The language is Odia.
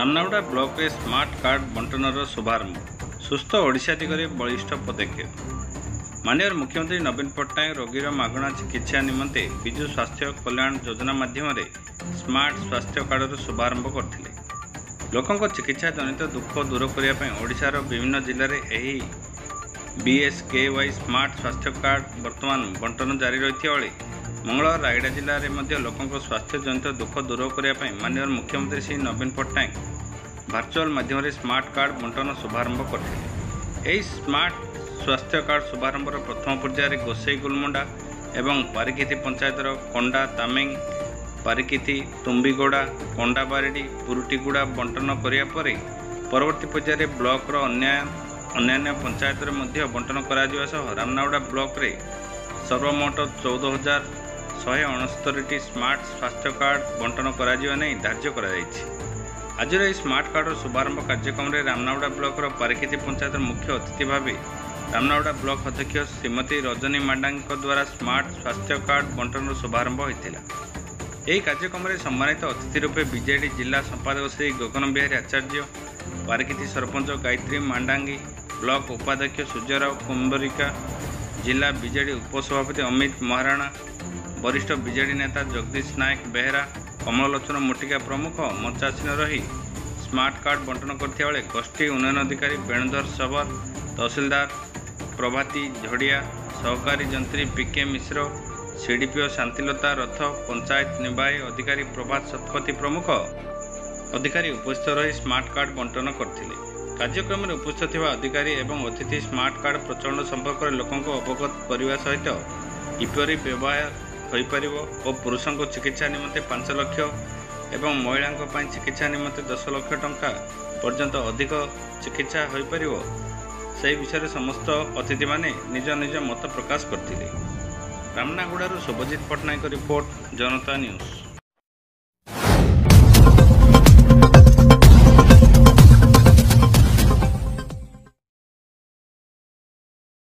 ରାମନାଗୁଡ଼ା ବ୍ଲକରେ ସ୍ମାର୍ଟ କାର୍ଡ ବଣ୍ଟନର ଶୁଭାରମ୍ଭ, ସୁସ୍ଥ ଓଡ଼ିଶା ଦିଗରେ ବଳିଷ୍ଠ ପଦକ୍ଷେପ। ମାନ୍ୟବର ମୁଖ୍ୟମନ୍ତ୍ରୀ ନବୀନ ପଟ୍ଟନାୟକ ରୋଗୀର ମାଗଣା ଚିକିତ୍ସା ନିମନ୍ତେ ବିଜୁ ସ୍ୱାସ୍ଥ୍ୟ କଲ୍ୟାଣ ଯୋଜନା ମାଧ୍ୟମରେ ସ୍ମାର୍ଟ ସ୍ୱାସ୍ଥ୍ୟ କାର୍ଡର ଶୁଭାରମ୍ଭ କରିଥିଲେ। ଲୋକଙ୍କ ଚିକିତ୍ସା ଜନିତ ଦୁଃଖ ଦୂର କରିବା ପାଇଁ ଓଡ଼ିଶାର ବିଭିନ୍ନ ଜିଲ୍ଲାରେ ଏହି ବିଏସ୍କେୱାଇ ସ୍ମାର୍ଟ ସ୍ୱାସ୍ଥ୍ୟ କାର୍ଡ ବର୍ତ୍ତମାନ ବଣ୍ଟନ ଜାରି ରହିଥିବା ବେଳେ ମଙ୍ଗଳବାର ରାୟଗଡ଼ା ଜିଲ୍ଲାରେ ମଧ୍ୟ ଲୋକଙ୍କ ସ୍ୱାସ୍ଥ୍ୟ ଜନିତ ଦୁଃଖ ଦୂର କରିବା ପାଇଁ ମାନ୍ୟବର ମୁଖ୍ୟମନ୍ତ୍ରୀ ଶ୍ରୀ ନବୀନ ପଟ୍ଟନାୟକ ଭାର୍ଚୁଆଲ ମାଧ୍ୟମରେ ସ୍ମାର୍ଟ କାର୍ଡ ବଣ୍ଟନ ଶୁଭାରମ୍ଭ କରିଥିଲେ। ଏହି ସ୍ମାର୍ଟ ସ୍ୱାସ୍ଥ୍ୟ କାର୍ଡ ଶୁଭାରମ୍ଭର ପ୍ରଥମ ପର୍ଯ୍ୟାୟରେ ଗୋସେଇ ଗୁଲମୁଣ୍ଡା ଏବଂ ପାରିକିଥି ପଞ୍ଚାୟତର କଣ୍ଡା ତାମେଙ୍ଗ, ପାରିକିଥି, ତୁମ୍ବିଗୋଡ଼ା, କଣ୍ଡାବାରିଡ଼ି, ପୁରୁଟିଗୁଡ଼ା ବଣ୍ଟନ କରିବା ପରେ ପରବର୍ତ୍ତୀ ପର୍ଯ୍ୟାୟରେ ବ୍ଲକର ଅନ୍ୟାନ୍ୟ ପଞ୍ଚାୟତରେ ମଧ୍ୟ ବଣ୍ଟନ କରାଯିବା ସହ ରାମନାଗୁଡ଼ା ବ୍ଲକରେ ସର୍ବମୋଟ 14,169ଟି ସ୍ମାର୍ଟ ସ୍ୱାସ୍ଥ୍ୟ କାର୍ଡ ବଣ୍ଟନ କରାଯିବା ନେଇ ଧାର୍ଯ୍ୟ କରାଯାଇଛି। ଆଜିର ଏହି ସ୍ମାର୍ଟ କାର୍ଡର ଶୁଭାରମ୍ଭ କାର୍ଯ୍ୟକ୍ରମରେ ରାମନାଗୁଡ଼ା ବ୍ଲକର ପାରିକିଥି ପଞ୍ଚାୟତର ମୁଖ୍ୟ ଅତିଥି ଭାବେ ରାମନାଗୁଡ଼ା ବ୍ଲକ ଅଧ୍ୟକ୍ଷ ଶ୍ରୀମତୀ ରଜନୀ ମାଣ୍ଡାଙ୍କ ଦ୍ୱାରା ସ୍ମାର୍ଟ ସ୍ୱାସ୍ଥ୍ୟ କାର୍ଡ ବଣ୍ଟନର ଶୁଭାରମ୍ଭ ହୋଇଥିଲା। ଏହି କାର୍ଯ୍ୟକ୍ରମରେ ସମ୍ମାନିତ ଅତିଥି ରୂପେ ବିଜେଡି ଜିଲ୍ଲା ସମ୍ପାଦକ ଶ୍ରୀ ଗଗନ ବିହାରୀ ଆଚାର୍ଯ୍ୟ, ପାରିକିଥି ସରପଞ୍ଚ ଗାୟତ୍ରୀ ମାଣ୍ଡାଙ୍ଗୀ, ବ୍ଲକ ଉପାଧ୍ୟକ୍ଷ ସୂର୍ଯ୍ୟରାଓ କୁମ୍ବରିକା, ଜିଲ୍ଲା ବିଜେଡି ଉପସଭାପତି ଅମିତ ମହାରଣା, ବରିଷ୍ଠ ବିଜେଡି ନେତା ଜଗଦୀଶ ନାୟକ ବେହେରା, କମଳଲୋଚନ ମୋଟିକା ପ୍ରମୁଖ ମଞ୍ଚାସୀନ ରହି ସ୍ମାର୍ଟ କାର୍ଡ ବଣ୍ଟନ କରିଥିବା ବେଳେ ଗୋଷ୍ଠୀ ଉନ୍ନୟନ ଅଧିକାରୀ ବେଣୁଧର ଶବର, ତହସିଲଦାର ପ୍ରଭାତୀ ଝଡ଼ିଆ, ସହକାରୀ ଯନ୍ତ୍ରୀ ପିକେ ମିଶ୍ର, ସିଡିପିଓ ଶାନ୍ତିଲତା ରଥ, ପଞ୍ଚାୟତ ନିର୍ବାହୀ ଅଧିକାରୀ ପ୍ରଭାତ ଶତପଥୀ ପ୍ରମୁଖ ଅଧିକାରୀ ଉପସ୍ଥିତ ରହି ସ୍ମାର୍ଟ କାର୍ଡ ବଣ୍ଟନ କରିଥିଲେ। କାର୍ଯ୍ୟକ୍ରମରେ ଉପସ୍ଥିତ ଥିବା ଅଧିକାରୀ ଏବଂ ଅତିଥି ସ୍ମାର୍ଟ କାର୍ଡ ପ୍ରଚଳନ ସମ୍ପର୍କରେ ଲୋକଙ୍କୁ ଅବଗତ କରିବା ସହିତ କିପରି ବ୍ୟବହାର ହୋଇପାରିବ ଓ ପୁରୁଷଙ୍କ ଚିକିତ୍ସା ନିମନ୍ତେ 5 ଲକ୍ଷ ଏବଂ ମହିଳାଙ୍କ ପାଇଁ ଚିକିତ୍ସା ନିମନ୍ତେ 10 ଲକ୍ଷ ଟଙ୍କା ପର୍ଯ୍ୟନ୍ତ ଅଧିକ ଚିକିତ୍ସା ହୋଇପାରିବ, ସେହି ବିଷୟରେ ସମସ୍ତ ଅତିଥିମାନେ ନିଜ ନିଜ ମତ ପ୍ରକାଶ କରିଥିଲେ। ରାମନାଗୁଡ଼ାରୁ ଶୁଭଜିତ ପଟ୍ଟନାୟକ ରିପୋର୍ଟ, ଜନତା ନ୍ୟୁଜ୍।